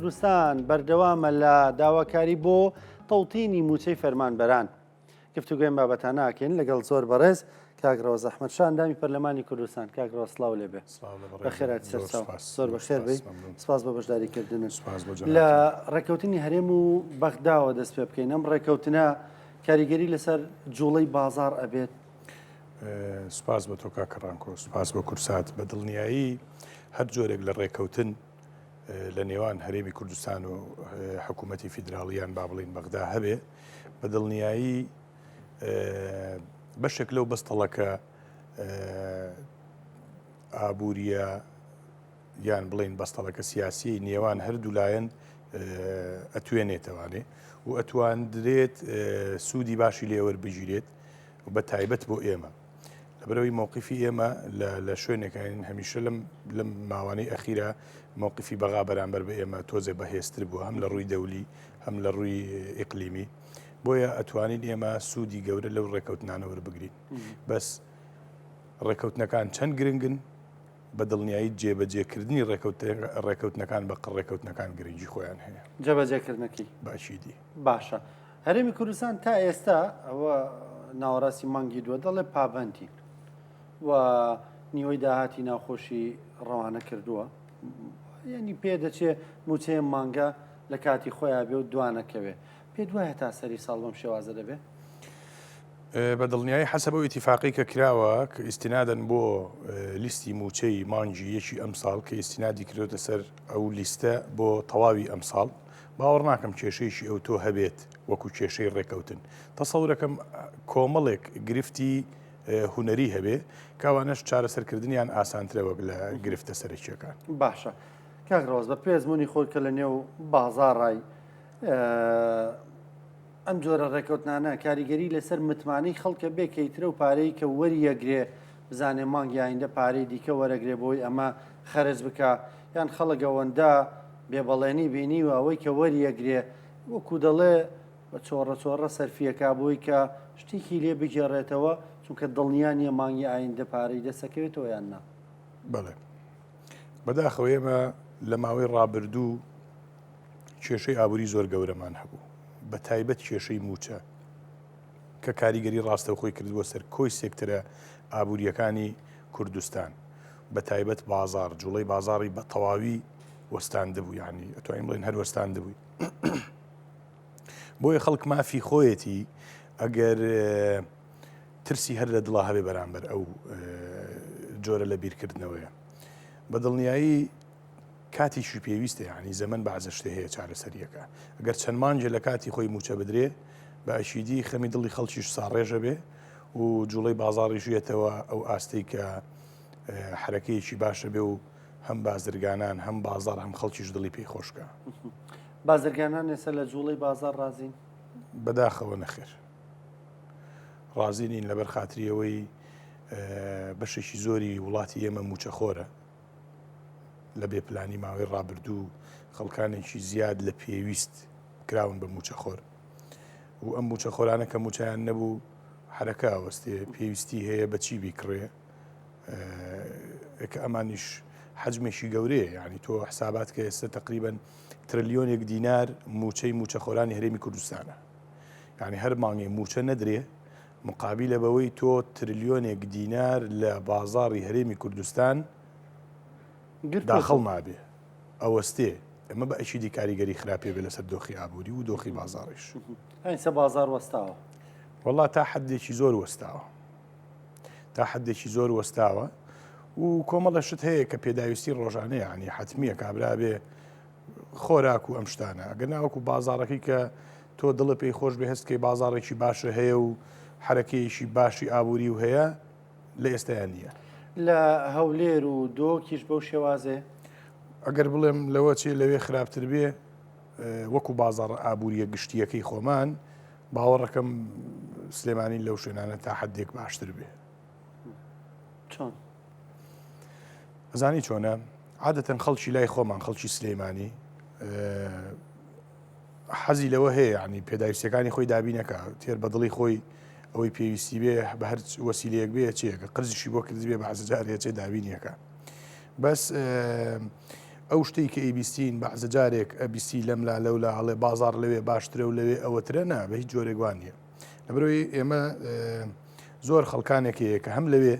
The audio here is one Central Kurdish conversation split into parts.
کوردستان بەردەوامە لە داواکاری بۆ تەوتینی مووچەی فەرمانبەران. گفتوگۆی ئەم بابەتانە ئەکەین لەگەڵ زۆر بەڕێز کاک ڕەوەز ئەحمەد شا ئەندامی پەرلەمانی کوردستان. کاک ڕەوەز سڵاو لێ بێ. سڵاو لە بەڕێزت. بەخێرهاتی زۆر سەرچاو. سپاس. زۆر زۆر بەخێر سپاس. بێی. مەمنون. سپاس بۆ بەشداریکردنت. سپاس بۆ لە جەنابتان. ڕێککەوتنی هەرێم و بەغداوە دەست پێ بکەین. ئەم ڕێککەوتنە کاریگەری لەسەر جوڵەی بازاڕ ئەبێت؟ سپاس بۆ تۆ کاکە ڕانکۆ، سپاس بۆ کورسات. بە دڵنیایی هەر جۆرێک لە ڕێککەوتن لە نێوان هەرێمی کوردستان و حکوومەتی فیدراڵی یان با بڵێین بەغدا هەبێ، بە دڵنیایی بەشێک لەو بەستەڵەکە ئابووریە یان بڵێین بەستەڵەکە سیاسیەی نێوان هەردوو لایەن ئەتوێنێتەوانێ و ئەتواندرێت سوودی باشی لێوەربگیرێت و بە تایبەت بۆ ئێمە. لەبەرئەوەی مەوقیفی ئێمە لە شوێنێکین هەمیشە لەم لەم ماوانەی ئەخیرا مەوقیفی بەغا بەرامبەر بە ئێمە تۆزێ بەهێزتر بووە هەم لە ڕووی دەولی هەم لە ڕووی ئیقلیمی بۆیە ئەتوانین ئێمە سوودی گەورە لەو ڕێکەوتنانە وەربگرین بەس ڕێکەوتنەکان چەند گرنگن بە دڵنیایی جێبەجێکردنی ڕێکەوتنەکان بە ڕێکەوتنەکان گرنگی خۆیان هەیە جێبەجێکردنەکەی باشیدی باشە هەرێمی کوردستان تا ئێستا ئەوە ناوەڕاستی مانگی دووە دەڵێ پابەندین و نیوەی داهاتی ناوخۆشی ڕەوانە کردووە یعنی پێ دەچێ موچەیە مانگە لە کاتی خۆیان بێ و دوانەکەوێ پێ دوایە تا سەری ساڵ بەم شێوازە دەبێ؟ بە دڵنیایی حەسەب ئەو ئیتیفاقەی کە کراوە کە ئیستینادەن بۆ لیستی موچەی مانگی یەکی ئەمساڵ کە ئیستینادی کردۆتە سەر ئەو لیستە بۆ تەواوی ئەمساڵ باوەڕ ناکەم کێشەیەکی ئەوتۆ هەبێت وەکو کێشەی ڕێکەوتن. تەسەورەکەم کۆمەڵێک گرفتی هونەری هەبێ کە ئەوانەش چارەسەرکردنیان ئاسانترە وەک لە گرفتە سەرەکییەکان. باشە کاک ڕەوەز بە پێی ئەزموونی خۆت کە لە نێو بازاڕای ئەم جۆرە ڕێکەوتنانە کاریگەری لەسەر متمانەی خەڵکە بێ کەیترە و پارەی کە وەریەگرێ بزانێ مانگی ئایندە پارەی دیکە وەرەگرێ بۆی ئەمە خەرج بکا یان خەڵک ئەوەندە بێ بەڵێنی بینیوە ئەوەی کە وەریەگرێ وەکو دەڵێ بە چۆڕە چۆڕە سەرفیەکا بۆی کە شتێکی لێ بگێڕێتەوە چونکە دڵنیا نییە مانگی ئایندە پارەی دەسەکەوێتەوە یان نا. بەڵێ بەداخەوە ئێمە لە ماوەی ڕابردوو کێشەی ئابووری زۆر گەورەمان هەبوو بە تایبەت کێشەی مووچە کە کاریگەری ڕاستەوخۆی کردبووە سەر کۆی سێکتەرە ئابوورییەکانی کوردستان بە تایبەت بازاڕ، جوڵەی بازاڕی بە تەواوی وەستاندبوو، یانی ئەتوانین بڵێین هەر وەستاندبووی. بۆیە خەڵک مافی خۆیەتی ئەگەر ترسی هەر لە دڵا هەبێ بەرامبەر ئەو جۆرە لە بیرکردنەوەیە. بە دڵنیایی کاتیشی پێویستە یانی زەمەن بەعزە شتێ هەیە چارەسەریەکە گەر چەند مانگێ لە کاتی خۆی موچە بدرێ بە ئەکیدی خەمی دڵی خەڵکیش ساڕێژە بێ و جوڵەی بازاڕیش یەتەوە ئەو ئاستەی کە حرەکەیەکی باشە بێ و هەم بازرگانان هەم بازار هەم خەڵکیش دڵی پێی خۆشکە. بازرگانان ئێستا لە جوڵەی بازار ڕازین؟ بەداخەوە نەخێر ڕازی نین لەبەر خاتری ئەوەی بەشێکی زۆری وڵاتی ئێمە موچەخۆرە لە بێ پلانی ماوەی ڕابردوو خەڵکانێکی زیاد لە پێویست کراون بە موچەخۆر و ئەم موچەخۆرانە کە موچیان نەبوو حرەکە ئەوەستێ پێویستی هەیە بەچی بیکڕێ کە ئەمانیش حجمێکی گەورەیە ینی تۆ حسابات کە ئێستا تقریبن ترلیۆنێک دینار موچەی موچەخۆرانی هەرێمی کوردستانە یعنی هەر مانگێ موچە نەدرێ مقابیلە بەوەی تۆ ترلیۆنێک دینار لە بازاڕی هەرێمی کوردستان داخڵ نابێ ئەوەستێ ئەمە بە ئەکیدی کاریگەری خراپێ بێ لەسەر دۆخی ئابووری و دۆخی بازاڕیش. ئەیسە بازاڕ وەستاوە؟ وەڵا تا حدێکی زۆر وەستاوە تا حدێکی زۆر وەستاوە و کۆمەڵە شت هەیە کە پێداویستی ڕۆژانەیە ینی حتمیە کابرا بێ خۆراک و ئەم شتانە ئەگەر ناوەکو بازاڕەکەی کە تۆ دڵە پێی خۆش بێ هەست کەی بازاڕێکی باشە هەیە و حرەکەیەکی باشی ئابووری و هەیە لە ئێستایا نییە. لە هەولێر و دۆکیش بەو شێوازەیە؟ ئەگەر بڵێم لەوە چێ لەوێ خراپتر بێ وەکو بازاڕە ئابووریە گشتیەکەی خۆمان باوەڕەکەم سلێمانی لەو شوێنانە تا حدێک باشتر بێ. چۆن؟ ئەزانی چۆنە عادەتەن خەڵکی لای خۆمان خەڵکی سلەیمانی حەزی لەوە هەیە ینی پێداویستەکانی خۆی دابینەکە تێر بە دڵی خۆی ئەوەی پێویستی بێ بە هەر وەسیلەیەک بێ چیەکە قرزیشی بۆ کردبێ بە عزجارەیە چێ دابینیەکە بەس. ئەو شتەی کە ئەیبیستین بەعزە جارێک ئەبیستی لەم لا لەو لا ئەڵێ بازاڕ لەوێ باشترە و لەوێ ئەوەترە نا بە هیچ جۆرێک وان نییە لەبەرئەوەی ئێمە زۆر خەڵکانێک هەیە کە هەم لەوێ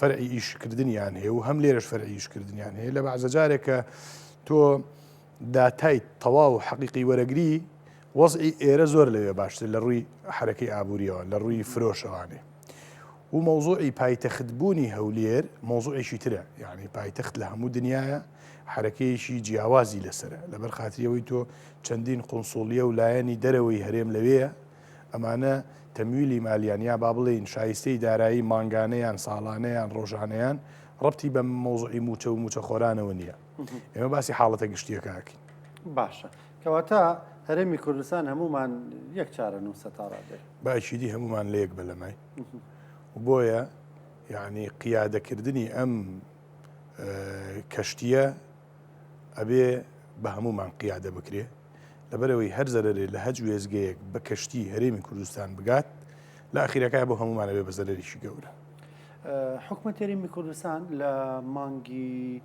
فەرعی ئیشکردنیان هەیە و هەم لێرەش فەرعی ئیشکردنیان هەیە لە بەعزە جارێک کە تۆ داتای تەواو و حەقیقی وەرەگری وەزعی ئێرە زۆر لەوێ باشتر لە ڕووی حرەکەی ئابووریەوە لە ڕووی فرۆشەوانێ و مەوزوعی پایتەخت بوونی هەولێر مەوزوعێکی ترە یعنی پایتەخت لە هەموو دنیاە حرەکەیەکی جیاوازی لەسرە لەبەر خاتریەوەی تۆ چەندین قونسوڵیە و لایەنی دەرەوەی هەرێم لەوەیە ئەمانە تەمویلی مالیان یا با بڵێین شایستەی دارایی مانگانەیان ساڵانەیان ڕۆژانەیان ڕەبتی بە مەوزوعی موچە و موچەخۆرانەوە نییە ئێمە باسی حاڵەتە گشتیەکە ئەکەین. باشە کەواتە هەرێمی کوردستان هەموومان یەک چارەنووسە تا ڕادەیەک. بە ئەکیدی هەموومان لە یەک بەلەماین و بۆیە یعنی قیادەکردنی ئەم کەشتیە ئەبێ بە هەموومان قیادە بکرێ لەبەرەوەی هەر زەرەرێ لە هەج وێزگەیەک بە کەشتی هەرێمی کوردستان بگات لە ئەخیرەکە بۆ هەموومان ئەبێ بە زەرەرێکی گەورە. حکومەت هەرێمی کوردستان لە مانگی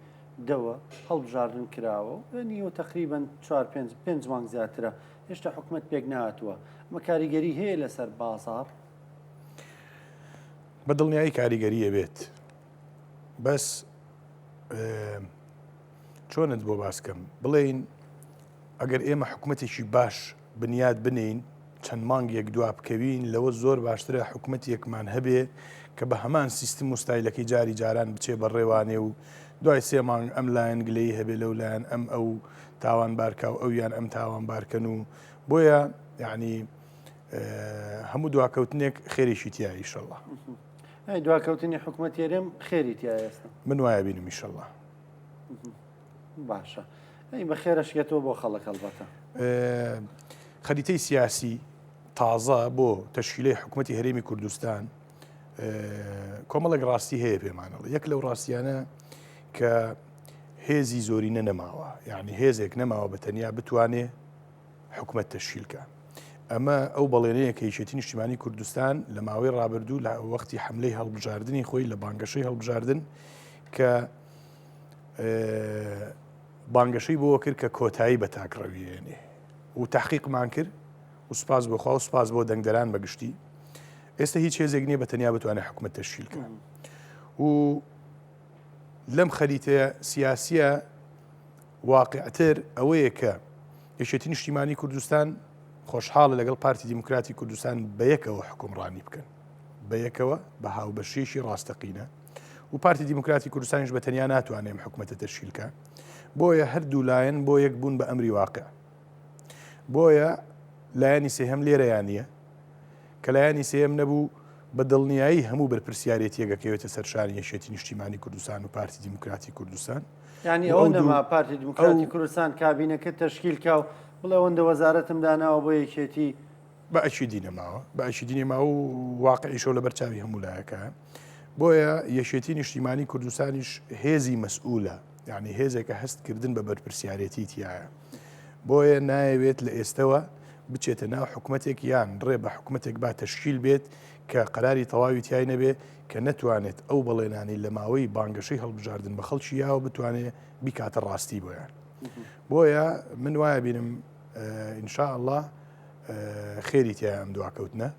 دەوە هەڵبژاردن کراوە و نیوە تەقریبەن چوار پێنج پێنج مانگ زیاترە هێشتا حکومەت پێک نەهاتووە ئەمە کاریگەری هەیە لەسەر بازاڕ؟ بە دڵنیایی کاریگەری ئەبێت بەس چۆنت بۆ باسکەم بڵێین ئەگەر ئێمە حکوومەتێکی باش بنیات بنێین چەند مانگێک دوا بکەوین لەوە زۆر باشترە حکومەتێکمان هەبێ کە بە هەمان سیستم و ستایلەکەی جاری جاران بچێ بە ڕێوانێ و دوای سێ مانگ ئەم لایەن گلەیی هەبێ لەو لایەن ئەم ئەو تاوان بارکا و ئەویان ئەم تاوان بارکەن و بۆیە یعنی هەموو دواکەوتنێک خێرێکی تیا ئیشەڵا. دواکەوتنی حکومەت هەرێم خێری تیا ئێستا من وایە بینم ئیشەڵا. باشە ئەی بە خێرەشکێتەوە بۆ خەڵک هەڵبەتە. خەریتەی سیاسی تازە بۆ تەشکیلەی حکوومەتی هەرێمی کوردستان کۆمەڵێک ڕاستی هەیە پێمانەڵ یەک لەو ڕاستیانە کە هێزی زۆرینە نەماوە یعنی هێزێک نەماوە بە تەنیا بتوانێ حکومەت تەشکیلکە ئەمە ئەو بەڵێنەیە کە یەکێتی نیشتیمانی کوردستان لە ماوەی ڕابردوو لە وەختی حملەی هەڵبژاردننی خۆی لە بانگەشەی هەڵبژاردن کە بانگەشەی بۆ کرد کە کۆتایی بە تاکڕەوی هێنێ و تحقیقمان کرد و سوپاس بۆ خوا و سوپاس بۆ دەنگدەران بەگشتی ئێستا هیچ هێزێک نییە بە تەنیا بتوانێت حکومەت تەشکیل کە و لەم خەریتەیە سیاسیە واقعتر ئەوەیە کە یەکێتی نیشتیمانی کوردستان خۆشحاڵە لەگەڵ پارتی دیموکراتی کوردستان بەیەکەوە حکومڕانی بکەن بەیەکەوە بە هاوبەشیەکی ڕاستەقینە و پارتی دیموکراتی کوردستانیش بە تەنیا ناتوانێ ئەم حکومەتە تەشکیل کا بۆیە هەردوو لایەن بۆ یەک بوون بە ئەمری واقع بۆیە لایەنی سێهەم لێرەیان نییە کە لایەنی سێم نەبوو بە دڵنیایی هەموو بەرپرسیارێتیەک ئەکەوێتە سەر شانی یەکێتی نیشتیمانی کوردستان و پارتی دیموکراتی کوردستان یعنی ئەو نەما پارتی دیموکراتی کوردستان کابینەکە تەشکیل کا و بڵێ ئەوەندە وەزارەتم داناوە بۆ یەکێتی بە ئەکیدی نەماوە بە ئەکیدی نەماوە و واقعیشەوە لەبەر چاوی هەموو لایەکە بۆیە یەکێتی نیشتیمانی کوردستانیش هێزی مەسئولە یعنی هێزێکە هەستکردن بە بەرپرسیارێتی تایە بۆیە نایەوێت لە ئێستەوە بچێتە ناو حکومەتێک یان ڕێ بە حکومەتێک با تەشکیل بێت کە قەراری تەواوی تای نەبێ کە نەتوانێت ئەو بەڵێنانی لە ماوەی بانگەشەی هەڵبژاردن بە خەڵکی یاوە بتوانێت بیکاتە ڕاستی بۆیان بۆیە من وایە بینم ان شاء الله خێری تیایە ئەم دواکەوتنە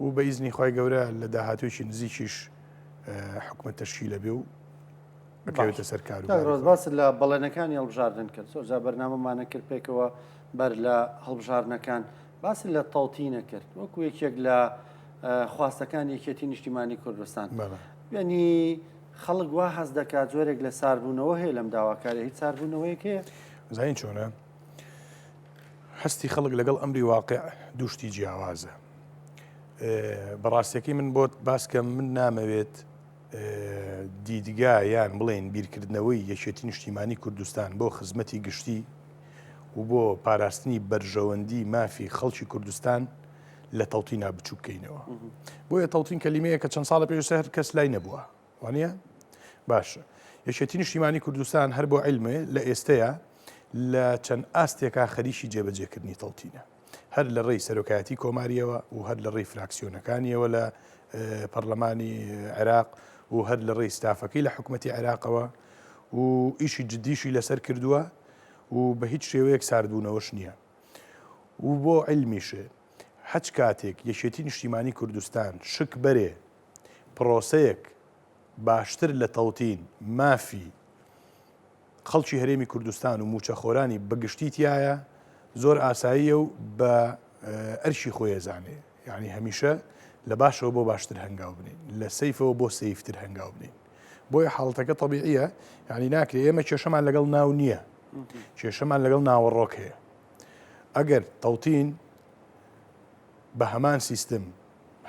و بە ئیزنی خوای گەورە لە داهاتوویەکی نزیکیش حکومەت تەشکیلە بێ و بکەوێتە سەر کار و ڕۆز باست لە بەڵێنەکانی هەڵبژاردن کرد زۆر جار بەرنامەمانە کرد پێکەوە بەر لە هەڵبژاردنەکان باست لە تەوتینە کرد وەکو یەکێک لە خواستەکان یەکێتی نیشتیمانی کوردستان یعنی خەڵک وا هەست دەکات جۆرێک لە ساربوونەوە هەیە لەم داواکاری هیچ ساربوونەوەیەک هەیە زانین چۆنە هەستی خەڵک لەگەڵ ئەمری واقع دووشتی جیاوازە بەڕاستەکەی من بۆت باسکەم من نامەوێت دیدگا یان بڵێن بیرکردنەوەی یەکێتی نیشتیمانی کوردستان بۆ خزمەتی گشتی و بۆ پاراستنی بەرژەوەندی مافی خەڵکی کوردستان لە تەوتینا بچووکەینەوە بۆیە تەوتین کەلیمەیە کە چەند ساڵە پێش هەر کەس لای نەبووە وانە باشە یەکێتی نیشتیمانی کوردستان هەر بۆ عیلمێ لە ئێستەیە لە چەند ئاستێکا خەریکی جێبەجێکردنی تەوتینە هەر لە ڕێی سەرۆکایەتی کۆماریەوە و هەر لە ڕێی فراکسیۆنەکانیەوە لە پەرلەمانی عێراق و هەر لە ڕێی ستافەکەی لە حکوومەتی عێراقەوە. و ئیشی جدیشی لەسەر کردووە و بە هیچ شێوەیەک ساردبوونەوەش نییە و بۆ عیلمیشێ هەچ کاتێک یەکێتی نیشتیمانی کوردستان شک بەرێ پرۆسەیەک باشتر لە تەوتین مافی خەڵکی هەرێمی کوردستان و مووچەخۆرانی بە گشتی تیایە زۆر ئاساییە و بە ئەرکی خۆی ئەزانێ یعنی هەمیشە لە باشەوە بۆ باشتر هەنگاو بنین لە سەیفەوە بۆ سەیفتر هەنگاو بنین بۆیە حاڵەتەکە تەبیعیە یعنی ناکرێ ئێمە کێشەمان لەگەڵ ناو نییە کێشەمان لەگەڵ ناوەڕۆک هەیە ئەگەر تەوتین بە هەمان سیستم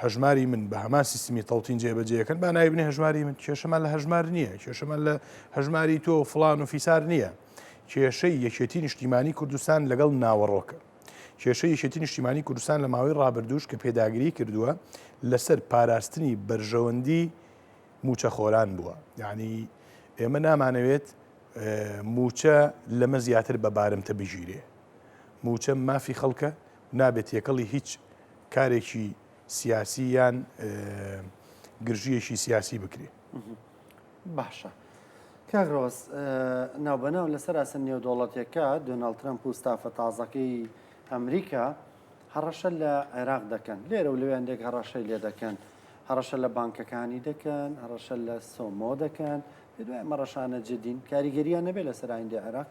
هەژماری من بە هەمان سیستمی تەوتین جێبەجێەکەن با ناوی بنێ هەژماری من کێشەمان لە هەژمار نییە کێشەمان لە هەژماری تۆ فلان و فیسار نییە کێشەی یەکێتی نیشتیمانی کوردستان لەگەڵ ناوەڕۆکە کێشەی یەکێتی نیشتیمانی کوردستان لە ماوەی ڕابردووش کە پێداگری کردووە لەسەر پاراستنی بەرژەوەندی موچەخۆران بووە یعنی ئێمە نامانەوێت موچە لەمە زیاتر بە بارمتە بگیرێ موچە مافی خەڵکە نابێت تێکەڵی هیچ کارێکی سیاسی یان گرژییەکی سیاسی بکرێ. باشە کاک ڕەوەز ناوبەناو لەسەر ئاستە نێودەوڵەتیەکە دۆناڵد ترەمپ و ستافە تازەکەی ئەمریکا هەڕەشە لە عێراق دەکەن لێرە و لەوێ هەندێک هەڕەشەی لێ دەکەن هەڕەشە لە بانکەکانی دەکەن هەڕەشە لە سۆمۆ دەکەن پێ دوای ئەمە ڕەشانە جدین کاریگەریان نەبێت لەسەر ئایندەی عێراق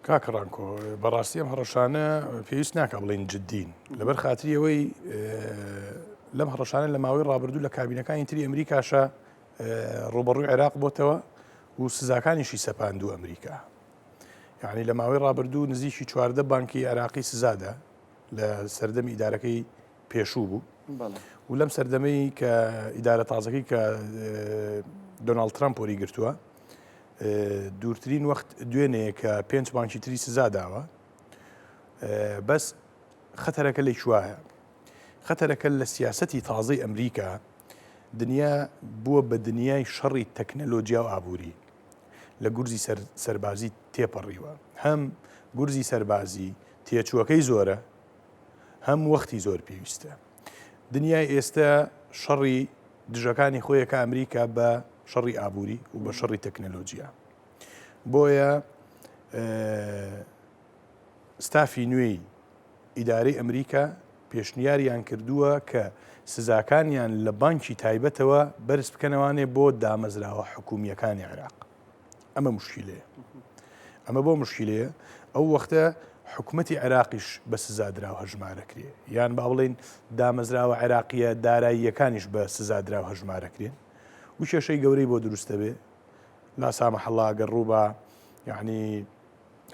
کاک ڕانکۆ بەڕاستی ئەم هەڕەشانە پێویست ناکە بڵین جدین لەبەر خاتری ئەوەی لەم هەڕەشانە لە ماوەی ڕابردوو لە کابینەکانی تری ئەمریکاشە ڕوبەڕووی عێراق بۆتەوە و سزاکانیشی سەپاندوو ئەمریکا یعنی لە ماوەی ڕابردوو نزیکی 14 بانکی عێراقی سزادا لە سەردەمی ئیدارەکەی پێشوو بوو و لەم سەردەمەی کە ئیدارە تازەکەی کە دۆناڵد ترامپ وەری گرتووە دوورترین وەخت دوێنێ کە پێنج بانکی تری سزا داوە بەس خەتەرەکە لە کوایە خەتەرەکە لە سیاستی تازەی ئەمریکا دنیا بووە بە دنیای شەڕی تەکنەلۆجیا و ئابووری لە گورزی سەربازی تێپەڕیوە هەم گورزی سەربازی تێچووەکەی زۆرە هەم وەختی زۆر پێویستە دنیای ئێستا شەڕی دژەکانی خۆیەکە ئەمریکا بە شەڕی ئابووری و بە شەڕی تەکنەلۆجیا بۆیە ستافی نوێی ئیدارەی ئەمریکا پێشنیاریان کردووە کە سزاکانیان لە بانکی تایبەتەوە بەرز بکەنەوانێ بۆ دامەزراوە حکومییەکانی عێراق. ئەمە مشکیلەیە. ئەمە بۆ مشکیلەیە ئەو وەختە حکومەتی عێراقیش بە سزادراو هەژمارەکرێ یان با بڵێین دامەزراوە عێراقیە داراییەکانیش بە سزادراو هەژمارەکرێن و کێشەی گەورەی بۆ دروست دەبێ لا سامح الله گەر ڕووبا یعنی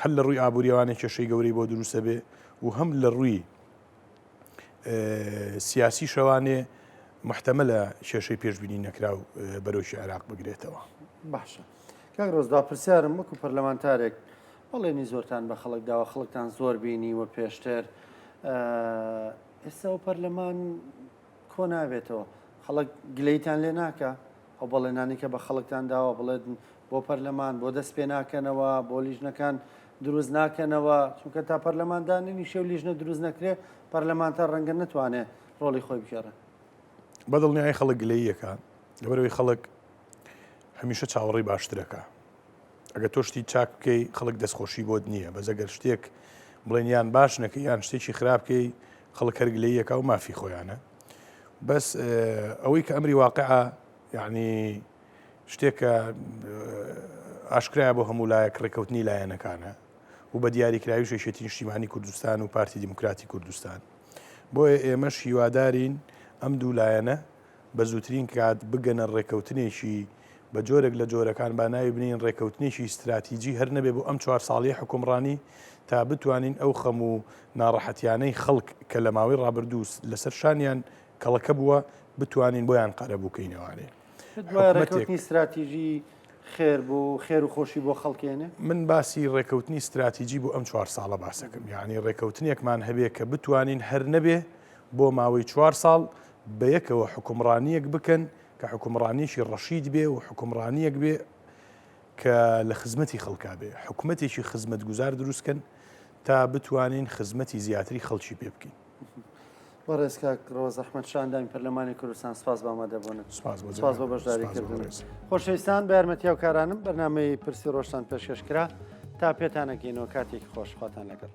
هەر لە ڕووی ئابووریەوانە کێشەی گەورەی بۆ دروست دەبێ و هەم لە ڕووی سیاسی شەوانێ محتەمەلە کێشەی پێشبینی نەکراو بەرۆکی عێراق بگرێتەوە. باشە کاک ڕۆز دوا پرسیارم وەکو پەرلەمانتارێک بەڵێنی زۆرتان بە خەڵک داوە خەڵکتان زۆر بینیوە پێشتر ئێستا ئەو پەرلەمان کۆ نابێتەوە خەڵک گلەیتان لێ ناکە ئەو بەڵێنانی کە بە خەڵکتان داوە بڵێت بۆ پەرلەمان بۆ دەست پێ ناکەنەوە بۆ لیژنەکان دروست ناکەنەوە چونکە تا پەرلەمان دانەنیشێ و لیژنە دروست نەکرێ پەرلەمانتار ڕەنگە نەتوانێ ڕۆڵی خۆی بگێڕێ. بەدڵنیایی خەڵک گلەییەکە لەبەرەوەی خەڵک هەمیشە چاوەڕێی باشترەکە ئەگە تۆ شتی چاک بکەی خەڵک دەستخۆشی بۆت نییە بەس ئەگەر شتێک بڵێن یان باش نەکەی یان شتێکی خراپ بکەی خەڵک هەر گلەییەکە و مافی خۆیانە بەس ئەوەی کە ئەمری واقعە یعنی شتێکە ئاشکرایە بۆ هەموو لایەک ڕێککەوتنی لایەنەکانە و بە دیاریکراویش یەکێتی نیشتیمانی کوردستان و پارتی دیموکراتی کوردستان بۆیە ئێمەش هیوادارین ئەم دوو لایەنە بە زووترین کات بگەنە ڕێککەوتنێکی بە جۆرێک لە جۆرەکان با ناوی بنێین ڕێککەوتنێکی ستراتیجی هەر نەبێ بۆ ئەم چوار ساڵیە حوکمڕانی تا بتوانین ئەو خەم و ناڕەحەتیانەی خەڵک کە لە ماوەی ڕابردوو لەسەر شانیان کەڵەکە بووە بتوانین بۆیان قەرەبوو کەینەوانێ. دوای ڕێککەوتنی ستراتیژی خێر بۆ خێر و خۆشی بۆ خەڵکێنێ؟ من باسی ڕێککەوتنی ستراتیجی بۆ ئەم چوار ساڵە باسەکەم یعنی ڕێککەوتنێکمان هەبێ کە بتوانین هەر نەبێ بۆ ماوەی چوار ساڵ بەیەکەوە حوکمڕانییەک بکەن کە حوکمڕانییەکی ڕەشید بێ و حوکمڕانییەک بێ کە لە خزمەتی خەڵکا بێ، حکومەتێکی خزمەتگوزار دروست کەن تا بتوانین خزمەتی زیاتری خەڵکی پێ بکەین. بەڕێز کاک ڕەوەز ئەحمەد شا ئەندامی پەرلەمانی کوردستان سپاس بۆ ئامادەبوونت. سپاس بۆ سپاس بۆ جەنابت. بەشداری سپاس بۆ کردن. بەڕێز. خۆشەویستان بە یارمەتی هاوکارانم بەرنامەی پرسی ڕۆژتان پێشکەش کرا تا پێتان ئەگەینەوە کاتێکی خۆش خواتان لەگەڵ.